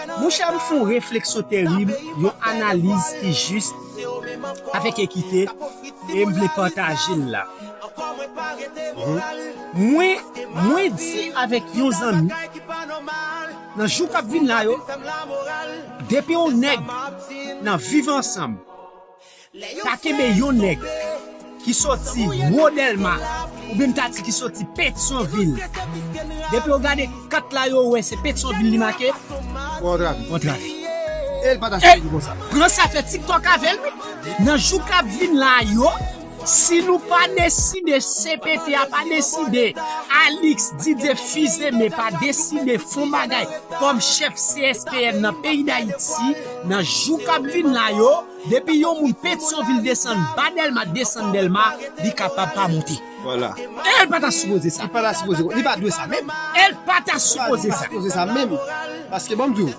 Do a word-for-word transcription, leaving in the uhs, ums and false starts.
Monchè, m fè yon refleksyon terib, yon analiz ki jis, avèk ekite, e m vle pataje l la. Mwen, mwen di avèk yon zanmi, nan jou k ap vin la yo, depi yon nèg nan viv ansanm, ta kenbe yon nèg ki soti Wo Dèlma, oubyen m ta di ki soti Petyonvil. Depi yo gade kat la, yo wè se Petyonvil li make. Bon, Travi. Bon, Travi. E l pa ta soti konsa. Pran sa fè TikTok avè l, wi. Nan jou k ap vin la yo, si nou pa deside, C P T a pa deside, Alix Didier Fils-Aimé pa deside fè yon bagay kòm chèf C S P N nan peyi Dayiti, nan jou k ap vin la yo, depi yon moun Petyonvil desann ba Dèlma, desann Dèlma, li kapab pa monte. Vwala. E l pa ta sipoze sa. Li pa ta sipoze, li pa dwe sa menm. E l pa ta sipoze sa. Li pa sipoze sa menm. Paske, bon, m di w,